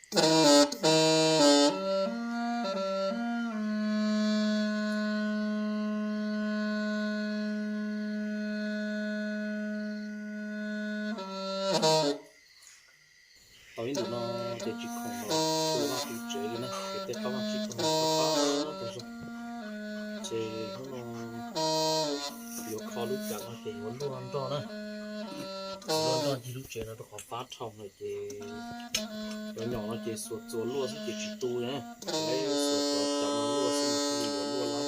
Tau ib ntus no ces tsis khoom los tu vaj tu tsev li na, ces tej qab vaj tsib taug no pab tau zoo. Ces hnub no yuav kho lub cav no ces yuav luaj nroj na, luaj nroj ncig lub tsev no rau qhov fab dhau lawm ces cov nyom no ces xuas txuas luaj xwb ces tsis tu na, xuas cov cav no luaj xwb mas thiaj li yuav luaj lawm.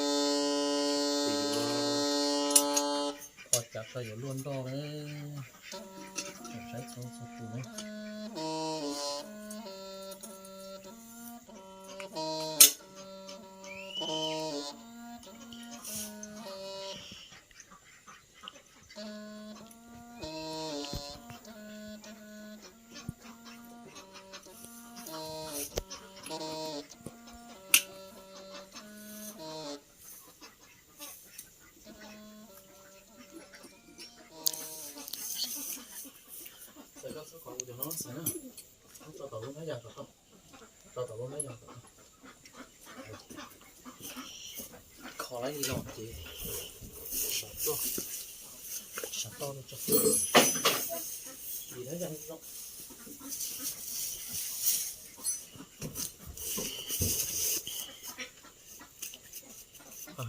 Ces yuav kho cav tso yuav luaj nroj na, saib txhua txhua tus na. Xav koj xub qhov kuv cov no xav na, tso tom lub nab yas tom, tso tom lub nab yas tom. Kho lawm los ces sav toj, sav toj no tso, vim nab yas zoo.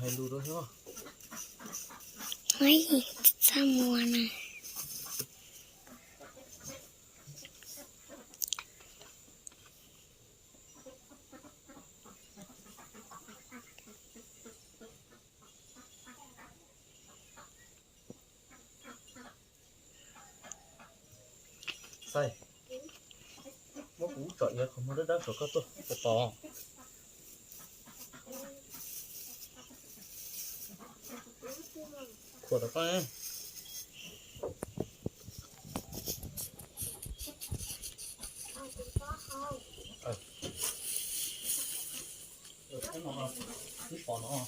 Hais lus rau thiab. Txaj muag na. Xav muab kuv tsom iav qhov muag dawb dawb saum koj tuaj puas pom? Khuam rau koj. Twb pom no.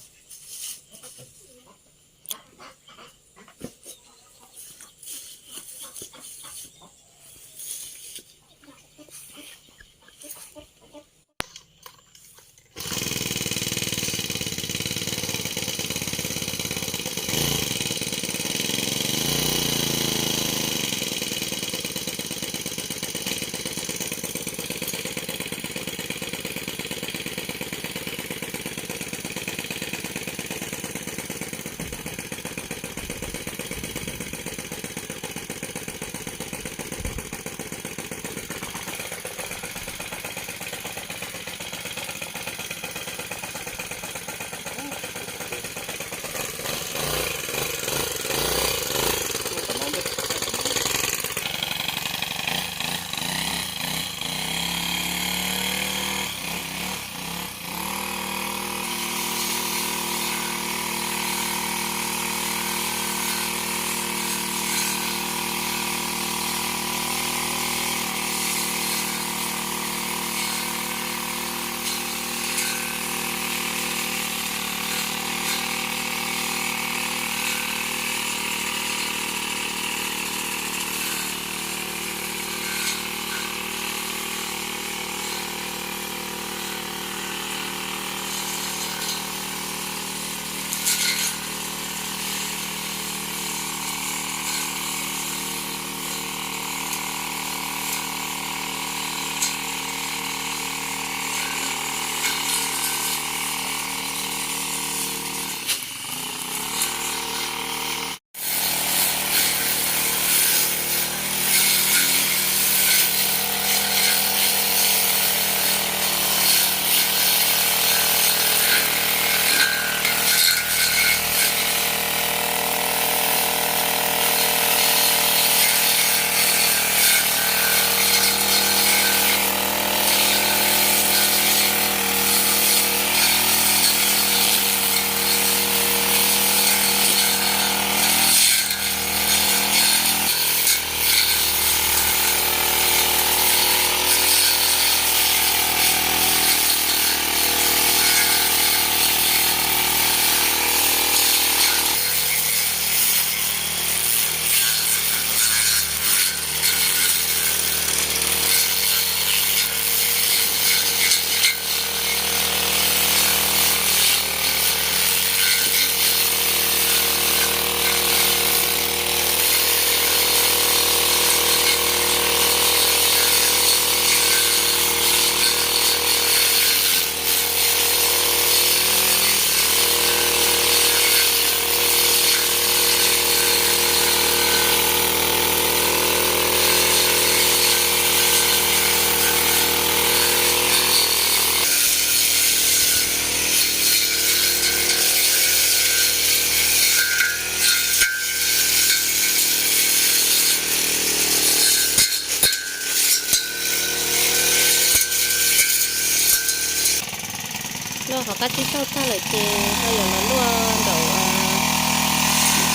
Thaum qab tsib caug tag lawm ces ho yuav los luaj nraum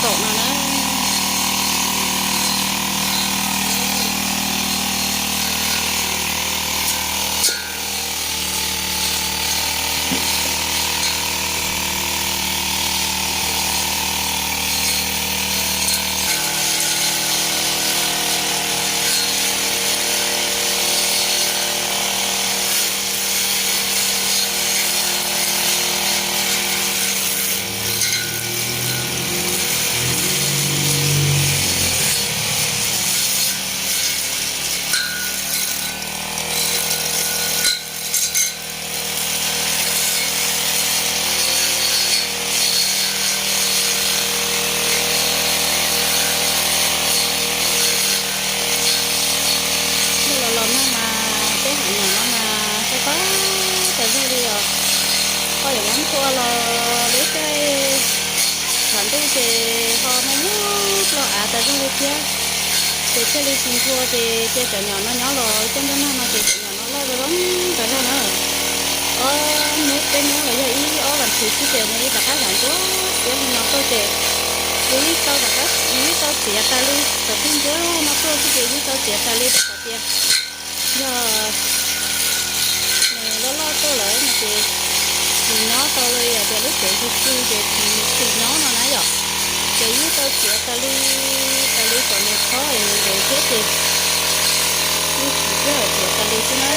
tom no na. Los los no mas peb haiv nyom no mas pab pab tas zog li os. Ho yuav muab nthua los lub caij tshav ntuj ces ho muaj muaj ploj av tas zog li thiab. Ces thiaj li tsis nthua ces cia cov nyom no nyob los coj nroj nag no ces cov nyom no loj zoo zoo tas zog na. Ob hnub peb hnub los yog ib ob vas thiv xwb ces nws yeej rov qab zam ntua tiab li no tuaj ces yus yeej tau rov qab, yus yeej tau txiav tas li. Thaum twg ncuab no tuaj xwb ces yus yeej tau txiav tas li rau qhov tias yog nws loj loj tuaj lawm no ces tsis nyob tau li, yog tias lub tsev tsis txwj ces tsis tsim nyob no na yom. Ces yeej tau txiav tas li, tas li kom nws khob es nws ntev thiab ces yeej tsis txawj txiav tas li xwb na.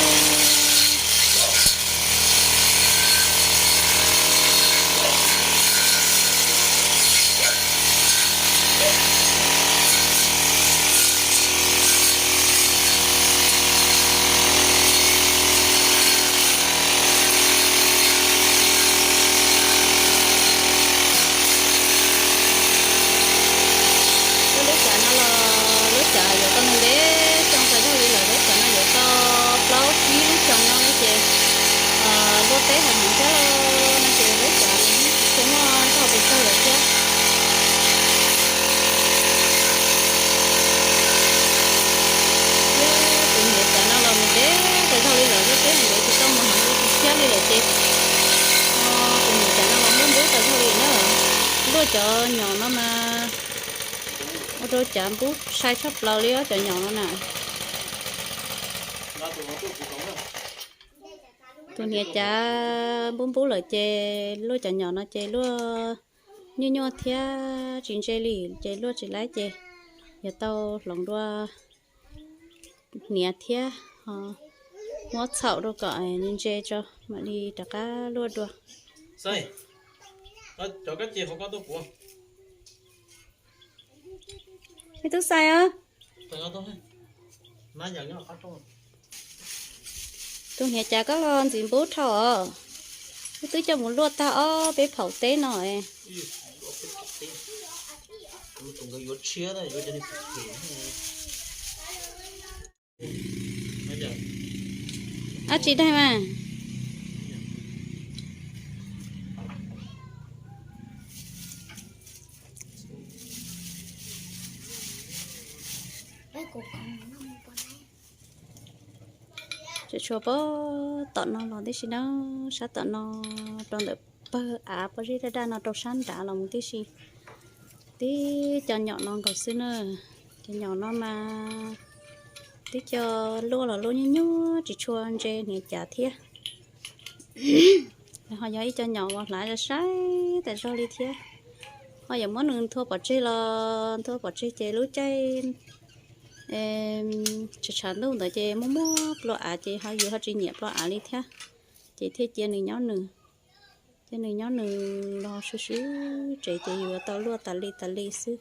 Lub cav no los lub cav yuav tau ntev xyoo tas zog li lawm, lub cav no yuav tau plaub tsib lub xyoo no li ces luaj teb heev heev thiab los no ces lub cav nws tsis tshua muaj zog pes tsawg lawm thiab. Thiab tus niam cav no los nws ntev tas zog li lawm, luaj teb ntev tsis tau mus heev li tsis tshiab li lawm ces tus niam cav no los muaj npub tas zog li na. Luaj cov nyom no mas ua rau cav npub sai tshaj plaws li os cov nyom no na. Tus niam cav npub npub lawm ces luaj cov nyom no ces luaj nyuaj nyuaj thiab tsis ntse li ces luaj tsis laib ces yuav tau hloov dua hniav thiab muab txhaum rau kom ntse tso mam li rov qab luaj dua. Ib tug xais os. Tus hniav cav koj los ntxiv npub dhau os. Wb twb coj mus luaj tag ob peb phaum teb no. Ab tsi daig mas. Tseem tshuav pob tom no los tib si na, sab tom no rau ntawm pawg av pob zeb daj daj no rau sab nrad los mus tib si. Tib co nyom no nkaus xwb na. Cov nyom no mas tib co luaj los luaj nyuaj nyuaj tsis tshua ntse hniav cav thiab. Ho yog ib co nyom uas hlav sai tas zog li thiab. Ho yuav muab nws nthua pov tseg los nthua pov tseg ces lub caij tshav tshav ntuj ntawd ces muaj muaj plua av ces ho yus ho tsis nyiam plua av li thiab. Ces thiaj cia nws nyob nws, cia nws nyob nws los swb swb tsev ces yus yuav tau luaj tas li tas li xwb.